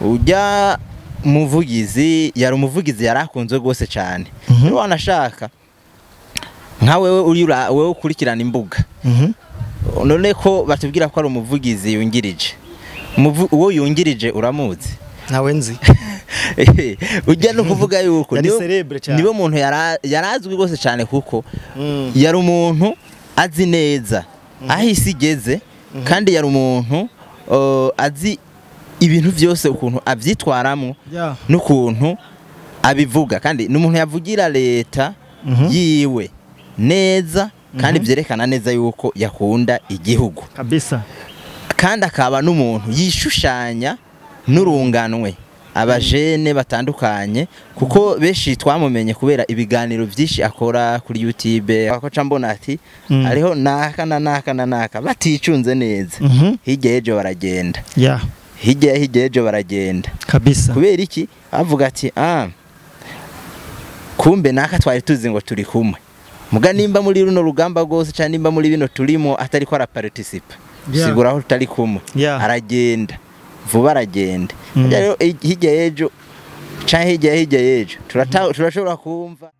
Ujya muvugizi yari umuvugizi yarakunzwe rwose cyane. Rero wanashaka nka wewe uri wewe ukurikirana imbuga, none ko batubwira ko ari umuvugizi yungirije, uwo yungirije uramuzi? Ntawe nzi. Ujya no kuvuga yuko Yari celebre cyane. Niwe muntu yarazwi rwose cyane, kuko yari umuntu azi neza aho isi igeze, kandi yari umuntu azi ibintu byose ukuntu abyitwaramo n'ukuntu abivuga, kandi ni umuntu yavugira leta yiwe neza, kandi byerekana neza yuko yakunda igihugu kabisa, kandi akaba n'umuntu yishushanya n'urunganwe abajene batandukanye, kuko benshi twamumenye kubera ibiganiro byinshi akora kuri YouTube. Ako ca mbona ati hariho naka na naka na naka baticunze neza, hirya y'ejo baragenda, hirya hirya y'ejo baragenda kabisa. Kubera iki? Avuga ati kumbe naka twari tuzi ngo turi kumwe, muga nimba muri runo rugamba rwose cyangwa nimba muri bino turimo atari ko araparticipa, sigura aho tutari kumwe, aragenda vuba, aragenda. Rero hirya y'ejo canke hirya hirya y'ejo turashobora kumva.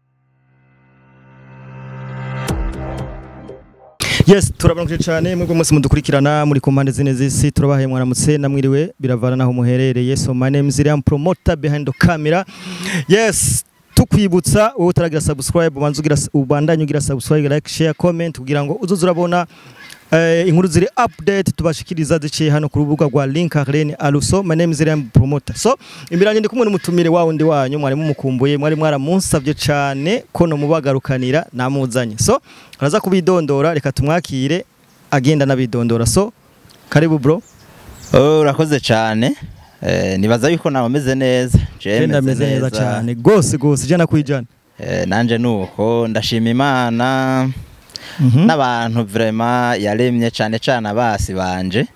Yes, turabaramukije cyane mwebwe mwese mudukurikirana muri ku mpande zine z'isi. Turabahaye mwaramutse namwiriwe, biravana naho muherereye. So my name is Iriam, promoter behind the camera. Yes, tukwibutsa wowe utaragira subscribe, ubanza ugira, ubandanye ugira subscribe, like, share, comment, kugira ngo uzoze urabona inkuru ziri update tubashikiriza ziciye hano ku rubuga rwa Link Arlene Aluso. My name is Iriam, promoter. So imbere yanjye ndi kumwe n'umutumire wawo ndi wanyu mwari mumukumbuye, mwari mwaramunsavye cyane ko no mubagarukanira, namuzanye. So araza kubidondora, reka tumwakire agenda nabidondora. So karibu bro. Oh, urakoze cyane. Nibaza yuko nawe ameze neza. Jewe meze neza cyane gose gose, 100%. Nanje nuko ndashima Imana n'abantu vraiment yaremye, cyane cyane abasi banje,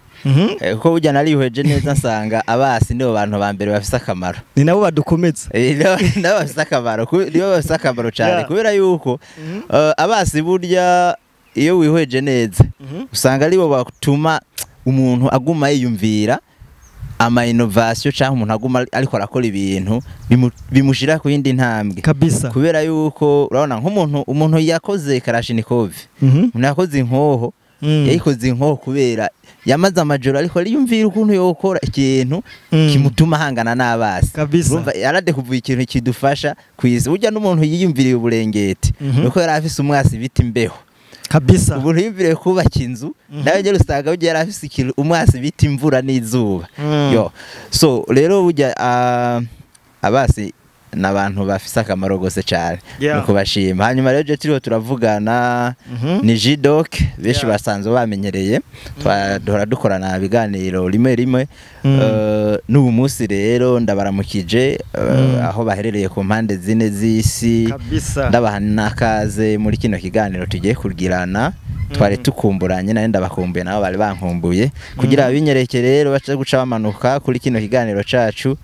kuko burya narihweje neza nsanga abasi nibo bantu ba mbere bafise akamaro. Ni nabo badukomeza. Nabo bafise akamaro, nibo bafise akamaro cyane, kubera yuko abasi burya iyo wihweje neza usanga aribo batuma umuntu aguma yiyumvira ama innovation, cyangwa umuntu aguma ariko arakora ibintu bimushira ku yindi ntambwe kabisa. Kubera yuko urabona nk'umuntu, umuntu yakoze Kalashnikov, umuntu yakoze inkoho, yayikoze inkoho kubera yamaze amajoro ariko ariyumvira ukuntu yokora ikintu kimutuma ahangana n'abasi. Kabisa. Urumva yaradekuvuye ikintu kidufasha kwisi. Burya n'umuntu yiyumviriye uburengeti nuko yari afise umwasi bita imbeho kabisa. Umuntu yiyumviriye kubaka inzu nawe nyene usanga burya yari afise ikintu umwasi bita imvura n'izuba. Yo, so rero burya abasi n'abantu bafise akamaro gose cyane, no kubashima. Hanyuma rero je turiho turavugana ni Jidoc, benshi basanzwe bamenyereye, duhora dukorana ibiganiro rimwe rimwe. N'ubu munsi rero ndabaramukije aho baherereye ku mpande zine z'isi kabisa, ndabaha n'akaze muri kino kiganiro tugiye kugirana. Twari tukumburanye, nari ndabakumbuye nabo bari bankumbuye, kugira abinyereke rero bace guca bamanuka kuri kino kiganiro cacu,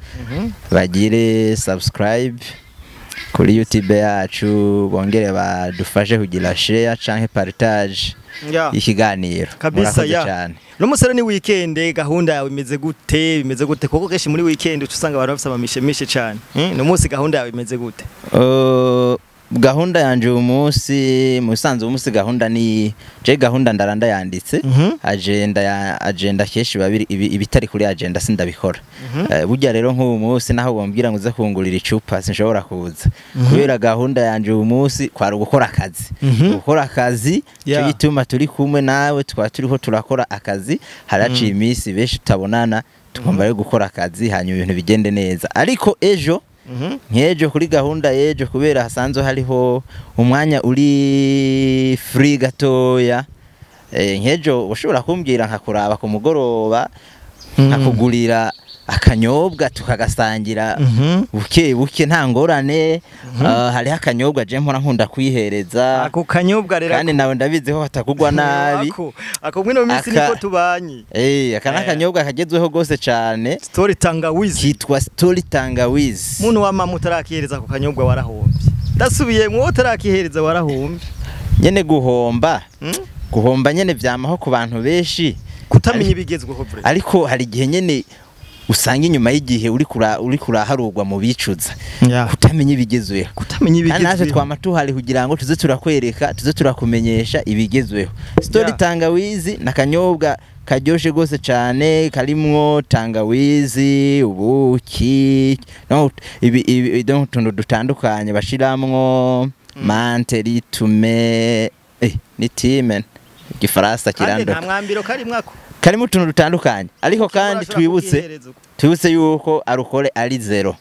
bagire subscribe kuri YouTube yacu, bongere badufashe kugira share canke partage ikiganiro. Kabisa. Murakoze cyane. No musore, ni weekend, gahunda yawe imeze gute? Bimeze gute? Kuko kenshi muri weekend uca usanga abantu bafise amamishemishe cyane. No munsi gahunda yawe imeze gute? Gahunda yanje uyu munsi, mu bisanzwe uyu munsi gahunda ni je gahunda ndaranda yanditse agenda ya agenda, kenshi babiri ibitari kuri agenda sindabikora. Burya rero nk'ubu munsi naho bombwira ngo uze kungurira icupa sinshobora kuza, kubera gahunda yanje uyu munsi kwari ugukora akazi, gukora akazi. Cyo gituma turi kumwe nawe, twaba turiho turakora akazi. Haraciye iminsi benshi tutabonana, tugomba rero gukora akazi hanyuma ibintu bigende neza. Ariko ejo, nk'ejo kuri gahunda y'ejo, kubera hasanzwe hariho umwanya uri free gatoya, nk'ejo ushobora kumbwira nkakuraba ku mugoroba, nkakugurira akanyobwa tukagasangira buke buke, nta ngorane. Hariho akanyobwa je mpora nkunda kwihereza. Ako kanyobwa rero kandi nawe ndabizi ko katakugwa nabi. Ako mwino minsi niko tubanye. Aka n'akanyobwa kagezweho gose cane. Story tangawizi. Kitwa Story Tangawizi. Muntu wa mama utarakihereza ako kanyobwa warahombye. Ndasubiye, mwo utarakihereza warahombye. Nyene guhomba, guhomba nyene vyamaho ku bantu benshi. Kutamenya ibigezweho vre. Ariko hari igihe nyene usanga inyuma y'igihe uri kuraharurwa mu bicuza, kutamenya ibigezweho. Kutamenya Kandi natwe ibigezweho. Twama tuhari kugira ngo tuze turakwereka, tuze turakumenyesha ibigezweho. Story tangawizi na kanyobwa karyoshe gose cane, karimwo tangawizi, ubuki, no ibi donc utuntu dutandukanye bashiramwo menthe, ritume, ni time igifaransa Kandi nta kirandoka. mwambiro karimwo ako. Karimo utuntu dutandukanye, ariko kandi Urashobora twibutse kukihereza uko. Twibutse yuko alcool ari zéro,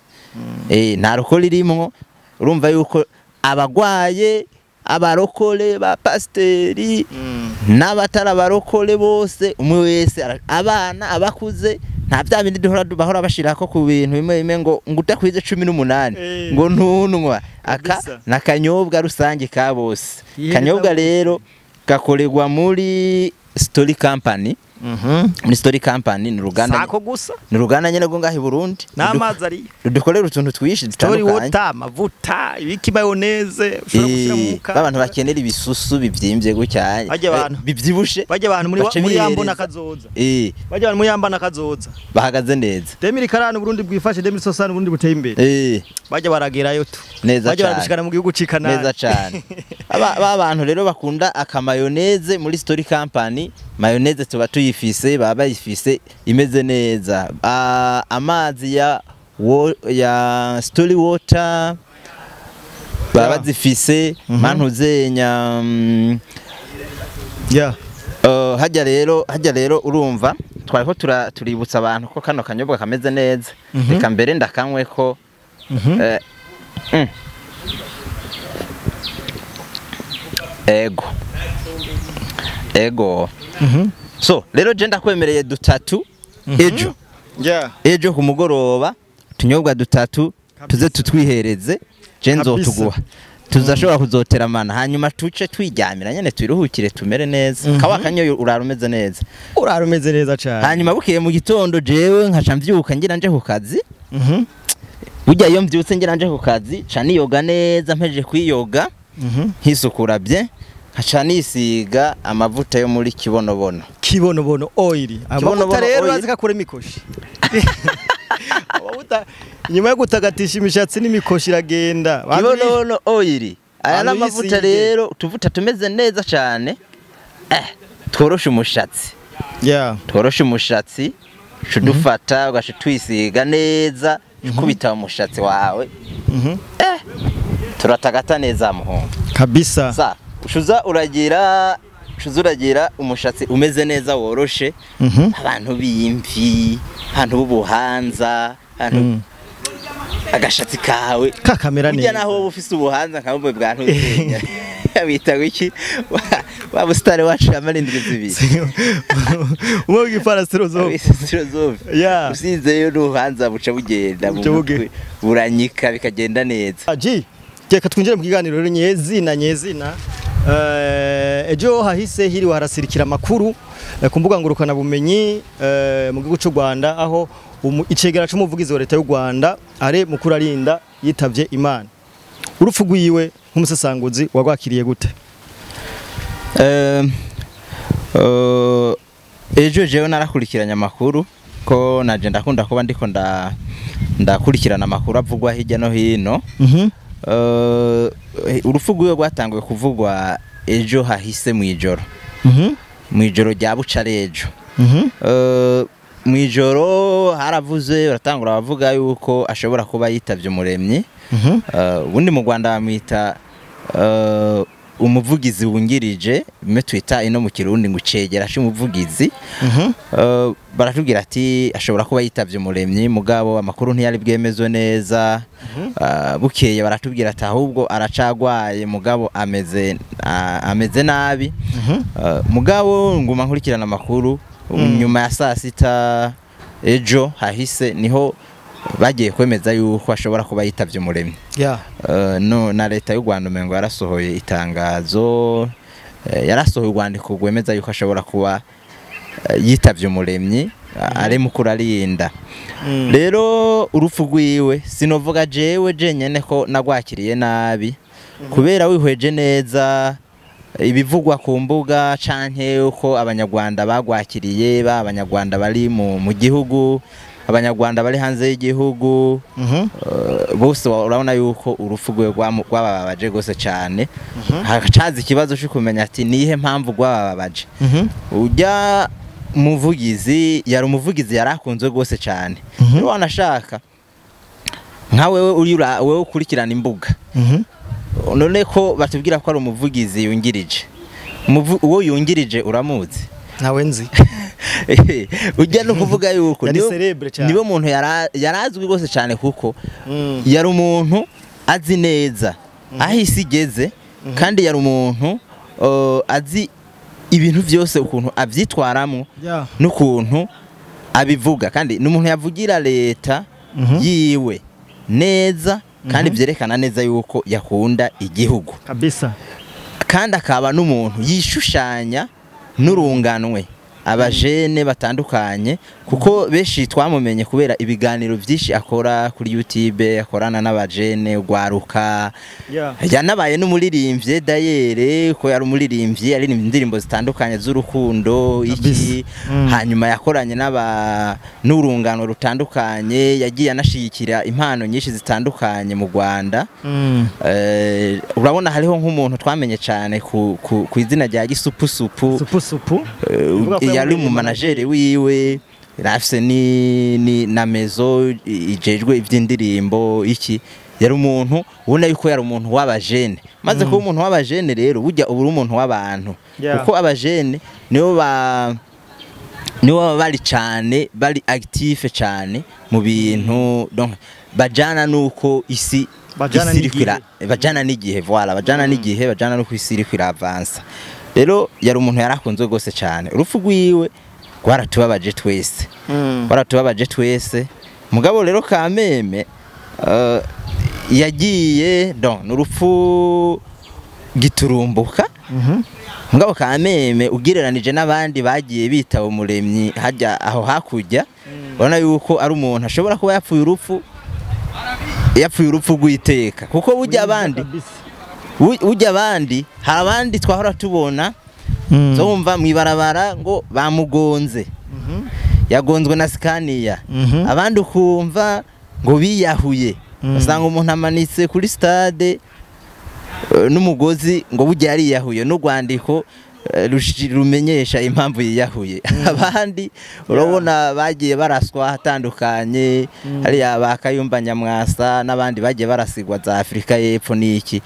nta alcool irimwo. Urumva yuko abagwaye, abarokore ba pasiteri n'abatari abarokore bose, umwe wese abana, abakuze, nta bya bindi duhora bahora bashirako ku bintu bimwe bimwe ngo udakwize 18 ngo ntunwa aka. Nakanyobwa rusange ka bose. Yihereza Kanyobwa bose. rero gakorerwa muri Story Company. Muri Story Company ni uruganda Sako gusa. Ni uruganda nyene rwo ngaha i Burundi N'amazi ariyo. Rudukorera utuntu twinshi Story dutandukanye. water, amavuta, ibiki, mayonnaise ushobora gushyira mu muka. Abantu bakenera ibisusu bivyimbye gutya, Barya abantu. bivyibushe, Bajya abantu muri bace muri yambona bihereza. kazoza. Bajya abantu muri yambona kazoza. Bahagaze neza. 2040 Burundi bwifashe, 2060 Burundi buteye imbere. Bajya baragerayo tu. Neza Bajya cane. baradushikana mu gihugu c'ikanani. Neza cane. Aba bantu rero bakunda akamayonnaise, muri Story Company mayonnaise tuba tuyifise, baba bayifise imeze neza. Amazi ya Story Water baba bazifise mantuzenya. Hajya rero urumva twariko tuributsa abantu ko kano kanyobwa kameze neza. Reka mbere ndakanywe ko. Ego ego. So rero je ndakwemereye dutatu ejo. Ejo ku mugoroba utunyobwa dutatu tuze tutwihereze, je nzotuguha, tuzashobora kuzoteramana, hanyuma tuce twiryamira nyene, twiruhukire, tumere neza. Kawa kanyoye urara umeze neza. Urara umeze neza cyane. Hanyuma bukeye mu gitondo jewe nkaca mvyuka ngira nje ku kazi. Burya iyo mvyutse ngira nje ku kazi, ca niyoga neza, mpejeje kwiyoga, nkisukura bye, nkaca nisiga amavuta yo muri Kibonobono. Kibonobono oil. Amavuta Kibonobono rero oil. urazi ko akura imikoshi. Amavuta nyuma yo gutagatisha imishatsi n'imikoshi iragenda. Kibonobono oil, aya Abantu n'amavuta yisige. rero, utuvuta tumeze neza cane, tworosha umushatsi. Tworosha umushatsi, uca udufata ugaca twisiga neza, ukubita umushatsi wawe. Turatagata neza muhungu. Kabisa. Sa ushuza uragira umushatsi umeze neza woroshe. Abantu b'imvi, abantu b'ubuhanza, abantu agashatsi kawe Kakamera burya neza. Naho wowe ufise ubuhanza nka bumwe bwa ntuzenya bita wiki wa busitari wacu yamara indwi 2. Umwe w'igifaransa philosophe. Philosophe. Usizeyo n'ubuhanza buca bugenda mu Buca mutwe, buranyika bikagenda neza. Aji, reka twinjire mu kiganiro rero nyezina nyezina. Ejo hahise hiriwe harasirikira amakuru ku mbuga ngurukana bumenyi mu gihugu cy'u Rwanda, aho icegera c'umuvugizi wa leta y'u Rwanda are mukuru arinda yitavye Imana. Urupfu rwiwe nk'umusesanguzi wagwakiriye gute? Ejo jewe narakurikiranye amakuru, ko naje ndakunda kuba ndiko ndakurikirana amakuru avugwa hirya no hino. Urupfu rwiwe rwatanguye kuvugwa ejo hahise mw'ijoro, mw'ijoro rya bucarejo. Mw'ijoro haravuze, baratangura bavuga yuko ashobora kuba yitavye Umuremyi. Ubundi mu Rwanda bamwita umuvugizi wungirije, bimwe twita ino mu Kirundi ngo icegera c'umuvugizi. Baratubwira ati ashobora kuba yitavye Umuremyi, mugabo amakuru ntiyari bwemezwe neza. Bukeye baratubwira ati ahubwo aracagwaye, mugabo ameze nabi. Mugabo nguma nkurikirana amakuru. Nyuma ya saa sita ejo hahise niho bagiye kwemeza yuko ashobora kuba yitavye Umuremyi. No na leta y'u Rwanda umengo yarasohoye itangazo, yarasohoye urwandiko rwemeza yuko ashobora kuba yitavye Umuremyi ari mukuru arinda. Rero urupfu rwiwe sinovuga jewe jenyene ko nagwakiriye nabi, kubera wihweje neza ibivugwa ku mbuga canke uko Abanyarwanda bagwakiriye, ba Abanyarwanda bari mu gihugu. Abanyarwanda bari hanze y'igihugu bose urabona yuko urupfu rwe rwabababaje gose cyane. Hacaza ikibazo cyo kumenya ati nihe mpamvu rwabababaje. Ujya muvugizi yari umuvugizi yarakunzwe gose cyane. Rero wanashaka nka wewe uri wewe ukurikirana imbuga, none ko batubwira ko ari umuvugizi yungirije, uwo yungirije uramuzi? Ntawe nzi. Ujya no kuvuga yuko niwe muntu yarazwi gose cyane, kuko yari umuntu azi neza aho isi igeze, kandi yari umuntu azi ibintu byose ukuntu abyitwaramo n'ukuntu abivuga, kandi n'umuntu yavugira leta yiwe neza, kandi byerekana neza yuko yakunda igihugu kabisa, kandi akaba n'umuntu yishushanya n'urunganwe abajene batandukanye, kuko benshi twamumenye kubera ibiganiro byinshi akora kuri YouTube, akorana n'abajene ugwaruka. Yanabaye n'umuririmbyi dayere, ko yari umuririmbyi yaririmbye indirimbo zitandukanye z'urukundo iki, hanyuma yakoranye n'urungano rutandukanye, yagiye anashigikira impano nyinshi zitandukanye mu Rwanda. Urabona hariho nk'umuntu twamenye cyane ku izina rya Gisupusupu, yari mu manager wiwe, rafise ni na mezo ijejwe ivy'indirimbo iki. Yari umuntu ubona yuko yari umuntu w'abajene. Maze kuba umuntu w'abajene rero burya ubu umuntu w'abantu, kuko abajene nibo bari cyane, bari active cyane mu bintu, donc bajana nuko isi bajana n'igihe, voilà, bajana n'igihe, bajana nuko isi iri kwiravansa. Rero yari umuntu yarakunzwe gose cyane. Urupfu rwiwe rwaratubabaje twese, rwaratubabaje twese. Mugabo rero Kameme yagiye don n'urupfu giturumbuka. Mugabo Kameme ugereranije n'abandi bagiye bitaba umuremyi hajya aho hakujya, urabona yuko ari umuntu ashobora kuba yapfuye urupfu, yapfuye urupfu rw'iteka, kuko burya abandi ujya abandi hari abandi twahora tubona zumva mwibarabara ngo bamugonze, yagonzwe na Scania, abandi ukumva ngo biyahuye, usanga umuntu amanitse kuri stade n'umugozi ngo burya yariyahuye, n'urwandiko rumenyesha impamvu yiyahuye. Abandi urabona bagiye baraswa hatandukanye, hariya ba Kayumba Nyamwasa n'abandi bagiye barasigwa za Afrika y'Epfo n'iki.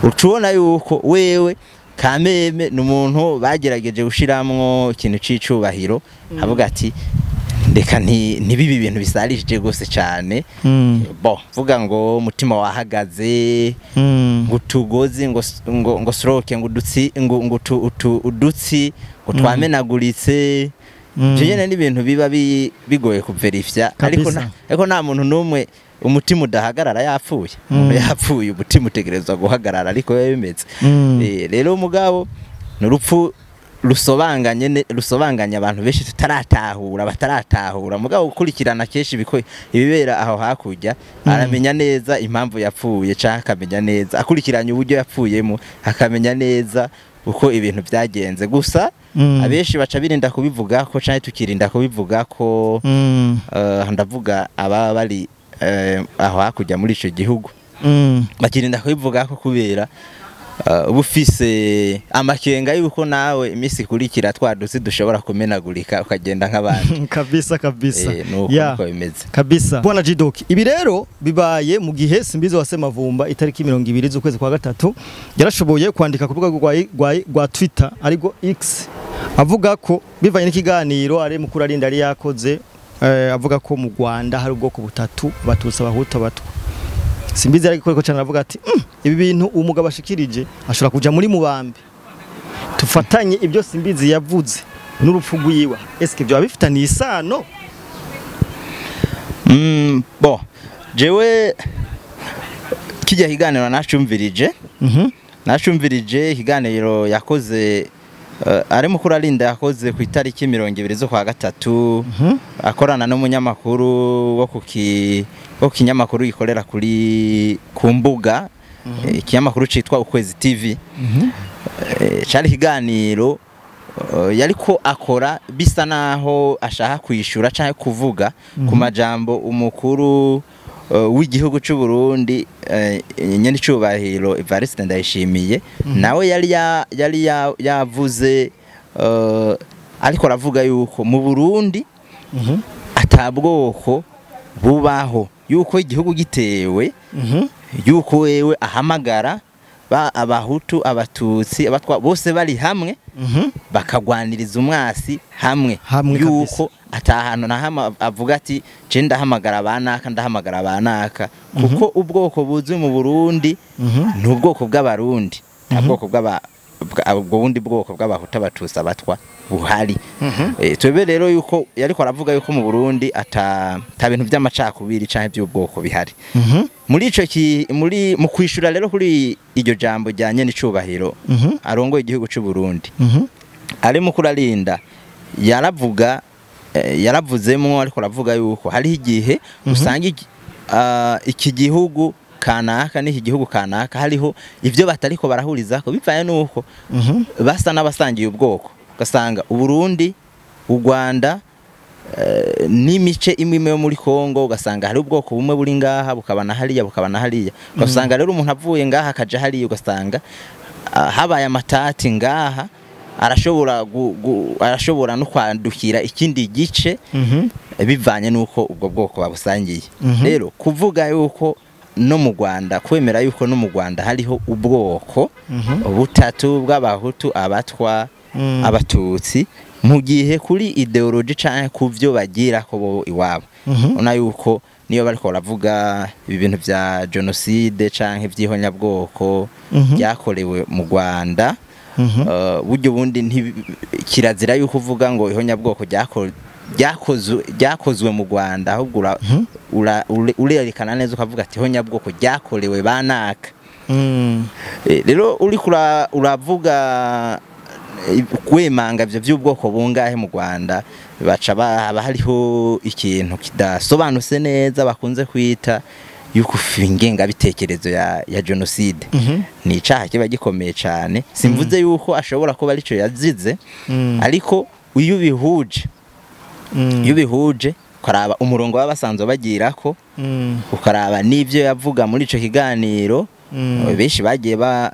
Ucubona yuko wewe Kameme n'umuntu bagerageje gushiramwo ikintu c'icubahiro, avuga ati ndeka ntibibi ibintu bisarishije gose cyane. Bo vuga ngo umutima wahagaze, ngo tugozi, ngo ngo stroke, ngo udutsi, ngo ngo udutsi ngo twamenaguritse. Ivyo nyene n'ibintu biba bigoye kuverifya, ariko nta muntu n'umwe umutima udahagarara yapfuye. Umuntu yapfuye umutima utegerezwa guhagarara, ariko biba bimeze. Rero mugabo n'urupfu rusobanganye, rusobanganya abantu benshi tutaratahura, bataratahura. Mugabo gukurikirana kenshi ibibera aho hakujya, aramenya neza impamvu yapfuye, canke akamenya neza akurikiranye uburyo yapfuyemo, akamenya neza uko ibintu byagenze. Gusa abenshi baca birinda kubivuga ko, canke tukirinda kubivuga ko, ndavuga ababa bari aho hakujya muri ico gihugu, bakirinda kubivuga ko kubera ubufise amakenga yuko nawe imisi ikurikira twadutse dushobora kumenagurika ukagenda nk'abandi. Kabisa kabisa. Nuko bimeze kabisa. Bwana Jidoki, ibi rero bibaye mu gihe Simbizi wa Semavumba itariki 20 z'ukwezi kwa gatatu yarashoboye kwandika ku rubuga rwa Twitter ariko X, avuga ko bivanye n'ikiganiro ari mukuru arinda ari yakoze, avuga ko mu Rwanda hari ubwoko butatu, Abatutsi, Abahutu, Abatwa. Simbizi ari ko cyane avuga ati ibi bintu umugabo ashikirije ashobora kuja muri mubambe, tufatanye ibyo Simbizi yavuze n'urupfu rwiwe, eske byo bifitaniye isano? Bo jewe kijya higaniro nacumvirije, nacumvirije ikiganiro yakoze ari mukuru arinda yakoze ku itariki 20 z'ukwa gatatu, akorana n'umunyamakuru wo ku kinyamakuru gikorera kuri ku mbuga, ikinyamakuru citwa Ukwezi TV. Cari ikiganiro Yariko akora bisa naho ashaka kwishura canke kuvuga ku majambo umukuru w'igihugu c'u Burundi, nyenicubahiro Evariste Ndayishimiye, nawe yari yavuze, ariko aravuga yuko mu Burundi atabwoko bubaho, yuko igihugu gitewe, yuko wewe ahamagara ba Abahutu, Abatutsi, Abatwa bose bari hamwe, bakagwaniriza umwasi hamwe, Hamwe. Yuko atahantu na hamwe avuga ati: "Je ndahamagara abanaka, ndahamagara abanaka," kuko ubwoko buzwi mu Burundi ni ubwoko bw'Abarundi, nta bwoko ubwo bundi bwoko bw'Abahutu, Abatutsi, Abatwa buhari. Twebwe rero yuko yariko aravuga yuko mu Burundi ata bintu by'amacakubiri canke by'ubwoko bihari. Muri ico muri mu kwishura rero kuri iryo jambo rya nyenicubahiro arongoye igihugu c'u Burundi, ari mu kurarinda yaravuga, yaravuzemwo ariko aravuga yuko hariho igihe usanga iki gihugu kanaka n'iki gihugu kanaka hariho ivyo batariko barahurizako bivanye nuko basa n'abasangiye ubwoko, ugasanga Uburundi, u Rwanda, n'imice imwe imwe yo muri Kongo, ugasanga hari ubwoko bumwe buri ngaha, bukaba na hariya, bukaba na hariya. Ugasanga rero umuntu avuye ngaha akaja hariya, ugasanga habaye amatati ngaha, arashobora no kwandukira ikindi gice, bivanye n'uko ubwo bwoko babusangiye. Rero kuvuga yuko no mu Rwanda, kwemera yuko no mu Rwanda hariho ubwoko butatu bw'Abahutu, Abatwa, Abatutsi, mu gihe kuri idéologie canke ku vyo bagira ko bo iwabo, ubona yuko niyo bariko baravuga ibi bintu vya génocide canke vy'ihonyabwoko byakorewe mu Rwanda, buryo bundi kirazira yuko uvuga ngo ihonyabwoko ryakozwe mu Rwanda, ahubwo urerekana neza ukavuga ati: "Ihonyabwoko ryakorewe banaka." Rero uriko uravuga kwemanga ivyo vy'ubwoko bungahe mu Rwanda, baca haba hariho ikintu kidasobanutse neza bakunze kwita yuko ingengabitekerezo ya génocide ni icaha kiba gikomeye cane. Simvuze yuko ashobora kuba arico yazize, ariko iyo ubihuje ukaraba umurongo baba basanzwe bagirako, ukaraba n'ivyo yavuga muri ico kiganiro, benshi bagiye ba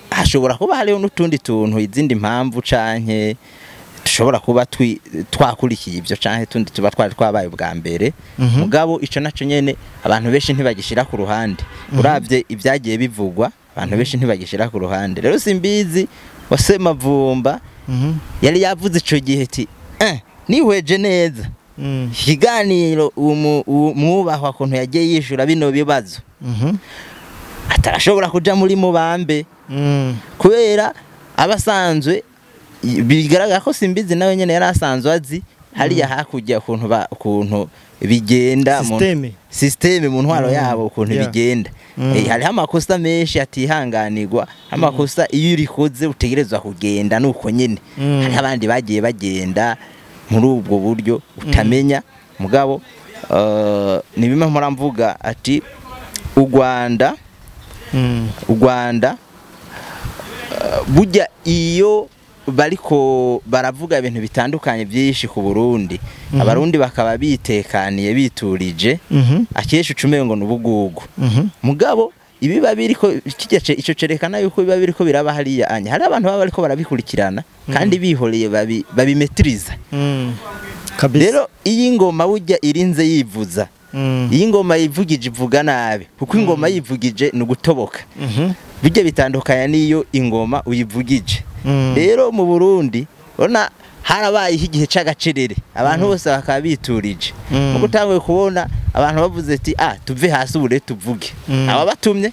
hashobora kuba hariho n'utundi tuntu, izindi mpamvu canke dushobora kuba twakurikiye ivyo canke tundi tuba twari twabaye ubwa mbere. Mugabo ico naco nyene abantu benshi ntibagishira ku ruhande. Uravye ibyagiye bivugwa, abantu benshi ntibagishira ku ruhande. Rero simbizi wa Semavumba yari yavuze ico gihe ati: "Nihweje neza ikiganiro uwo mwubahwa kuntu yagiye yishura bino bibazo, atarashobora kuja muri mubambe," kubera abasanzwe bigaragara ko Simbizi nawe nyene yari asanzwe azi hariya hakurya ukuntu bigenda Système. Système mu ntwaro yabo ukuntu bigenda. Hariho amakosa menshi atihanganirwa, amakosa iyo urikoze utegerezwa kugenda nuko nyene. Hariho abandi bagiye bagenda muri ubwo buryo utamenya. Mugabo ni bimwe mpora mvuga ati u Rwanda, u Rwanda, burya iyo bariko baravuga ibintu bitandukanye byinshi ku Burundi, Abarundi bakaba bitekaniye, biturije, akenshi ucumengo ngo n'ubugugu. Mugabo ibiba biriko kijya ico cerekana yuko biba biriko biraba hariya anya hari abantu baba bariko barabikurikirana kandi bihoreye babimetiriza. Kabisa. Rero iyi ngoma burya irinze yivuza, iyi ngoma yivugije ivuga nabi, kuko ingoma yivugije ni ugutoboka. Bijya bitandukanya n'iyo ingoma uyivugije. Rero mu Burundi urabona harabayeho igihe c'agacerere, abantu bose bakaba biturije. Mugo utanguye kubona abantu bavuze ati: "Ah, tuve hasi ubu rero tuvuge," aba batumye.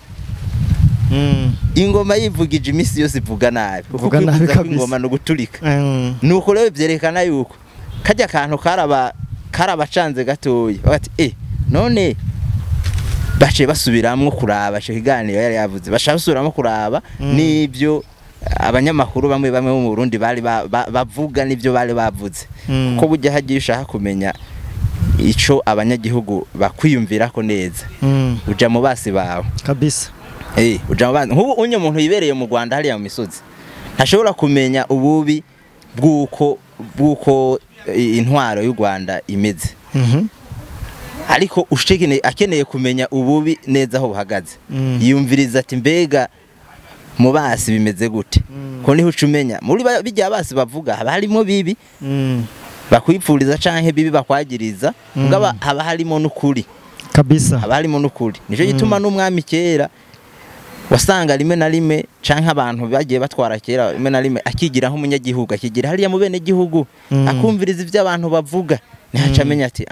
Ingoma yivugije iminsi yose ivuga nabi, kuko Ivuga nabi kwivuza kabisa. kw'ingoma ni uguturika. Nuko rero vyerekana yuko kajya kantu karabacanze gatoya, bati: None baciye basubiramwo kuraba ico kiganiro yari yavuze, bashaka basubiramwo kuraba n'ibyo abanyamakuru bamwe bamwe bo mu Burundi bari bavuga n'ibyo bari bavuze," kuko burya hagiye ushaka kumenya ico abanyagihugu bakwiyumvirako neza, uja mu basi bawe. Kabisa. Uja mu bandi. Nk'ubu unye umuntu yibereye mu Rwanda hariya mu misozi ntashobora kumenya ububi. bw'uko intwaro y'u Rwanda imeze. Ariko akeneye kumenya ububi neza aho buhagaze, yumviriza ati mbega mu basi bimeze gute, ko niho ucumenya muri bijya basi bavuga haba harimo bibi bakwipfuriza canke bibi bakwagiriza, mugaba haba harimo n'ukuri kabisa, haba harimo n'ukuri. Nico gituma n'umwami kera wasanga rimwe na rimwe canke abantu bagiye batwara kera rimwe na rimwe akigira nk'umunyagihugu, akigira hariya mu bene gihugu, akumviriza ivyo abantu bavuga, nihaca amenya ati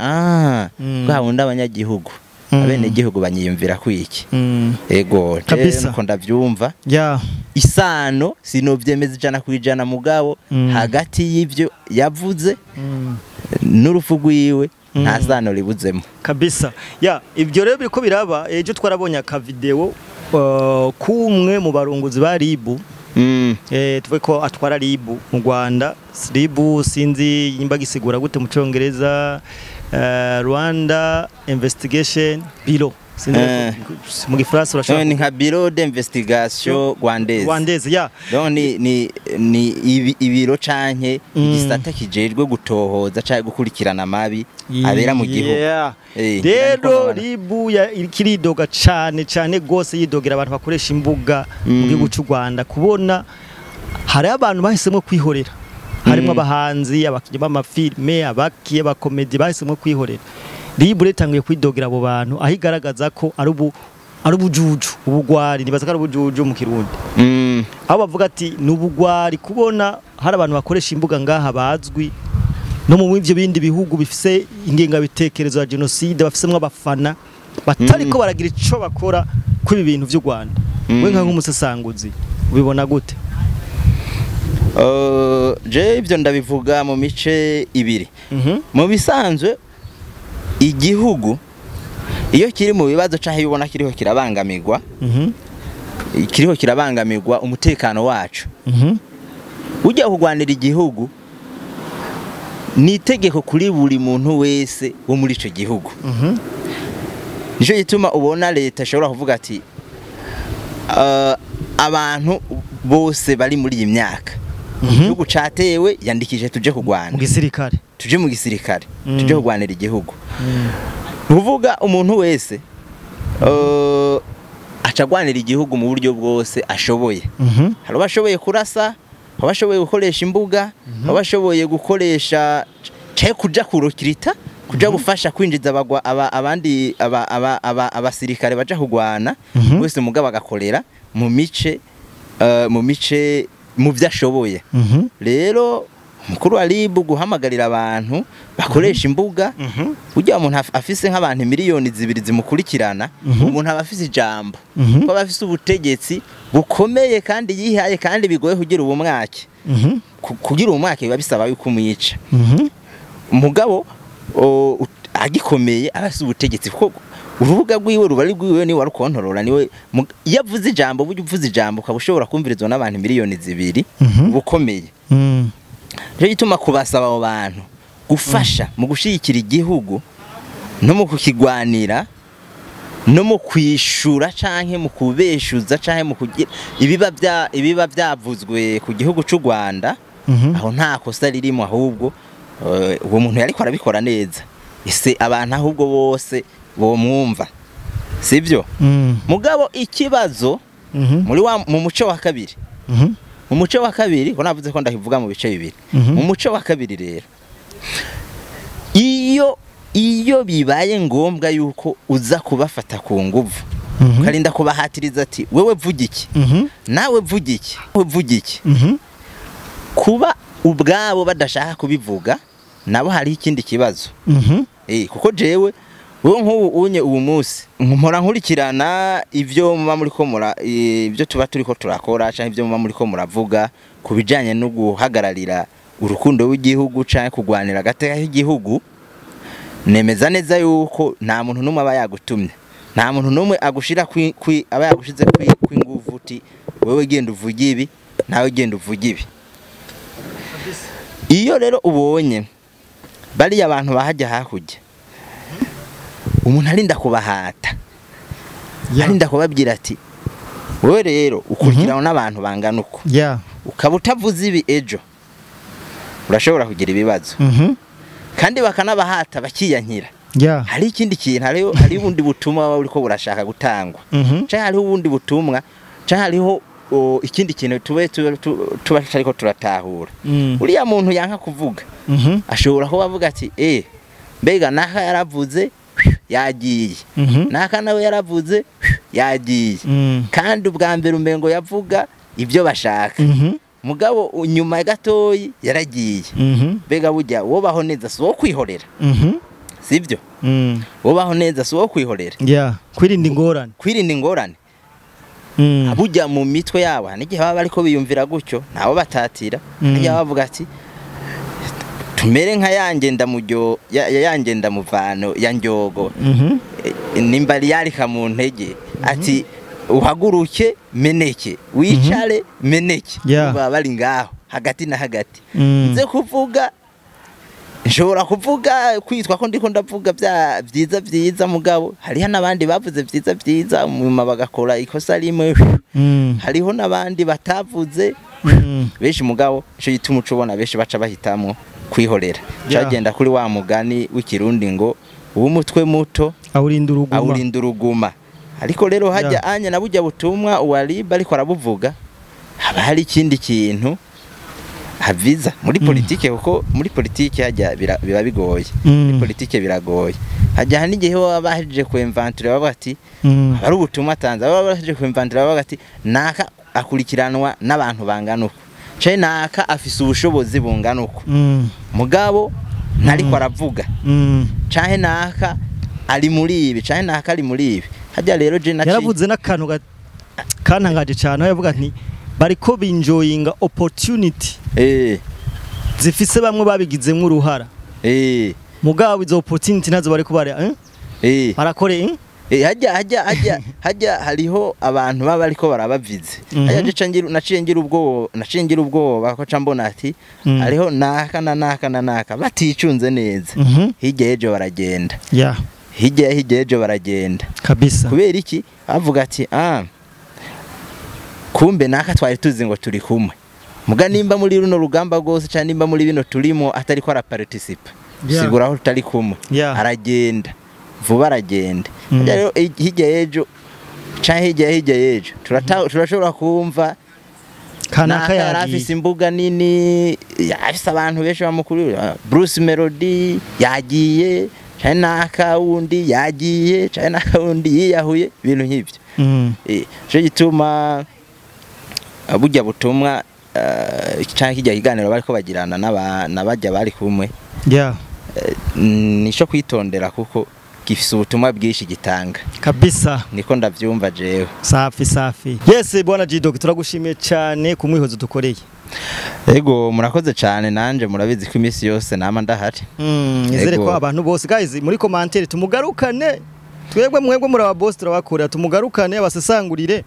bwa wundi abanyagihugu abene gihugu banyiyumvira kwiki. Ego nuko ndavyumva. Isano sinovyemeza 100% mugabo hagati y'ivyo yavuze n'urupfu rwiwe nta sano ribuzemo kabisa. Ibyo rero biriko biraba. Ejo twarabonye aka video kumwe mu barongozi ba RIB, tuvuge ko atwara RIB mu Rwanda. RIB sinzi nimba gisigura gute mu Congereza, Rwanda Investigation Bureau, sinzi mu Gifaransa urashobora ni nka Bureau d'investigation rwandaise. Ya donc ni ibiro canke igisata kijejwe gutohoza canke gukurikirana amabi abera mu gihugu. Rero RIB ikiridoga cane cane gose, yidogera abantu bakoresha imbuga mu gihugu cy'u Rwanda, kubona hari abantu bahisemo kwihorera, harimo abahanzi, abakinyi b'amafilme, abakiye abakomedi bahisemo kwihorera. RIB retanguye kwidogera abo bantu, aho igaragaza ko ari ubujuju, ubugwari, nibaza ko ari ubujuju mu Kirundi. Aho bavuga ati ni ubugwari kubona hari abantu bakoresha imbuga ngaha bazwi no mu ivyo bindi bihugu bifise ingengabitekerezo ya genocide, bafisemwo abafana batariko baragira ico bakora kuri ibi bintu vy'u Rwanda. We nka nk'umusasanguzi ubibona gute? Je ivyo ndabivuga mu mice ibiri. Mu bisanzwe igihugu iyo kiri mu bibazo canke ubona kiriho kirabangamirwa, kiriho kirabangamirwa umutekano wacu, ujya kugwanira igihugu ni itegeko kuri buri muntu wese wo muri ico gihugu. Nico gituma ubona leta ishobora kuvuga ati abantu bose bari muri iyi myaka igihugu catewe, yandikije tuje kugwana mu gisirikare, tuje mu gisirikare, tuje kugwanira igihugu. Nuvuga umuntu wese acagwanira igihugu mu buryo bwose ashoboye. Hari abashoboye kurasa, abashoboye gukoresha imbuga, abashoboye gukoresha cye kuja kurokirita, kuja gufasha kwinjiza abagwa abandi abasirikare baja kugwana, wese mugabo agakorera mu mice mu vyashoboye. Rero mukuru wa RIB guhamagarira abantu bakoresha imbuga, ujya umuntu afise nk'abantu miliyoni 2 zimukurikirana, umuntu aba afise ijambo, ko aba afise ubutegetsi bukomeye kandi yihaye, kandi bigoye kugira ubumwake. Kugira ubumwake biba bisaba yuko umwica. Umugabo agikomeye aba afise ubutegetsi, kuko urubuga rwiwe ruba ari rwiwe, ni warukontorora, niwe iyo avuze ijambo, burya uvuze ijambo ukaba ushobora kumvirizwa n'abantu miliyoni 2, bukomeye. Rero gituma kubasaba abo bantu gufasha mu gushigikira igihugu no mu kukigwanira no mu kwishura canke mu kubeshuza canke mu kugira ibiba byavuzwe ku gihugu cy'u Rwanda, aho nta kosa ririmo, ahubwo uwo muntu yariko arabikora neza. Ese abantu ahubwo bose bomwumva, sivyo? Mugabo ikibazo muri mu muco wa kabiri, mu muco wa kabiri ko navuze ko ndakivuga mu bice bibiri. Mu muco wa kabiri rero, iyo bibaye ngombwa yuko uza kubafata ku nguvu, ukarinda kubahatiriza ati wewe vuga iki, nawe vuga iki, wewe vuga iki, kuba ubwabo badashaka kubivuga nabo hari ikindi kibazo. Kuko jewe wewe nk'ubu unye ubu munsi mpora nkurikirana ivyo muba muri ko mura ibyo tuba turiko turakora canke ivyo muba muri ko muravuga kubijanye no guhagararira urukundo rw'igihugu canke kugwanira agateka k'igihugu. Nemeza neza yuko nta muntu numwe aba yagutumye, nta muntu numwe agushira aba yagushize kwinguvu uti wewe genda uvuge ibi nawe genda uvuge ibi. Iyo rero ubonye bariya abantu bahajya hakurya, umuntu arinda kubahata, arinda kubabwira ati wewe rero ukurikirana n'abantu bangana uko, ukaba utavuze ibi ejo Urashobora kugira ibibazo. Kandi bakanabahata bakiyankira. Hari ikindi kintu, hari ubundi butumwa buriko burashaka gutangwa. Canke hariho ubundi butumwa, canke hariho ikindi kintu tube tuba tutariko turatahura. Uriya muntu yanka kuvuga, ashobora kuba avuga ati mbega naka yaravuze yagiye, naka nawe yaravuze yagiye, kandi ubwa mbere umengo yavuga ibyo bashaka, mugabo nyuma gatoyi yaragiye. Mbega burya wobaho neza si wo kwihorera, sibyo? Wobaho neza si wo kwihorera. Kwirinda ingorane, kwirinda ingorane. Abujya mu mitwe yabo n'igihe baba bariko biyumvira gutyo nabo batatira, n'igihe bavuga ati tumere nka yangenda mujyo yangenda muvano ya njogo, nimbari yarika mu ntege ati uhaguruke meneke, wicare meneke. Baba bari ngaho hagati na hagati. Nze kuvuga, nshobora kuvuga kwitwa ko ndiko ndavuga bya byiza byiza, mugabo hariho nabandi bavuze byiza byiza nyuma bagakora ikosa rimwe. Hariho nabandi batavuze benshi, mugabo ico gituma ucubona benshi baca bahitamo kwihorera. Cagenda kuri wa mugani w'ikirundi ngo uw'umutwe muto awurinda uruguma, awurinda uruguma. Ariko rero hajya anya na burya butumwa uwariba ariko arabuvuga, haba hari ikindi kintu haviza muri politike, kuko muri politike hajya biba bigoye. Muri politike biragoye. Hajya n'igihe baba bahejeje kuinventure bavuga ati ari ubutumwa atanze, baba bahejeje kuinventure bavuga ati naka akurikiranwa n'abantu bangana uko, canke naka afise ubushobozi bungana uko, mugabo ntariko aravuga, canke naka ari muri ibi, canke naka ari muri ibi. Hajya rero je yaravuze n'akantu kantangaje cyane, aho yavuga nti bariko binjoyinga opportunity zifise bamwe babigizemwo uruhara, mugabo izo opportunity nazo bariko bare barakore. Hajya hajya hajya hajya hariho abantu baba bariko barabavize. Hajya je ngira naciye ngira ubwoba, naciye ngira ubwoba ko ca mbona ati hariho naka na naka na naka baticunze neza, hirya ejo baragenda, hirya hirya ejo baragenda kabisa. Kubera iki? Bavuga ati kumbe naka twari tuzi ngo turi kumwe, muga nimba muri runo rugamba rwose cyane nimba muri bino turimo atari ko araparticipe, sigura aho tutari kumwe, aragenda vuba, aragenda. Rero hirya ejo canke hirya hirya ejo turashobora kumva kanaka yarafise imbuga nini, yarafise abantu benshi bamukurira, Bruce Melody yagiye, canke naka wundi yagiye, canke naka wundi yiyahuye, ibintu nk'ivyo. Ico gituma burya butumwa canke kijya kiganiro bariko bagirana n'abajya bari kumwe, nico kwitondera kuko gifise ubutumwa bwinshi gitanga kabisa. Niko ndavyumva jewe. Safi safi. Yes bwana G-Dog, turagushimiye cyane ku mwihozo dukoreye. Ego murakoze cyane, nanje murabizi ko iminsi yose nama ndahari. Nizere ko abantu bose guys muri commentaire tumugarukane, twebwe mwebwe muraba boss turabakura, tumugarukane abasesangurire.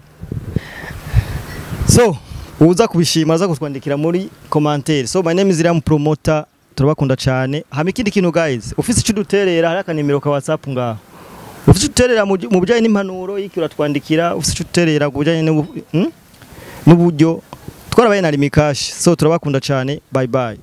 So uza kubishima aza kutwandikira muri commentaire. So my name is Ram Promoter, turabakunda cyane. Hama ikindi kintu guys, ufise ico duterera hari akanimero ka WhatsApp ngaho. Ufise uterera mu bijanye n'impanuro y'iki uratwandikira, ufise ico uterera ku bijanye n'uburyo twarabaye na Rimikash. So turabakunda cyane, bye bye.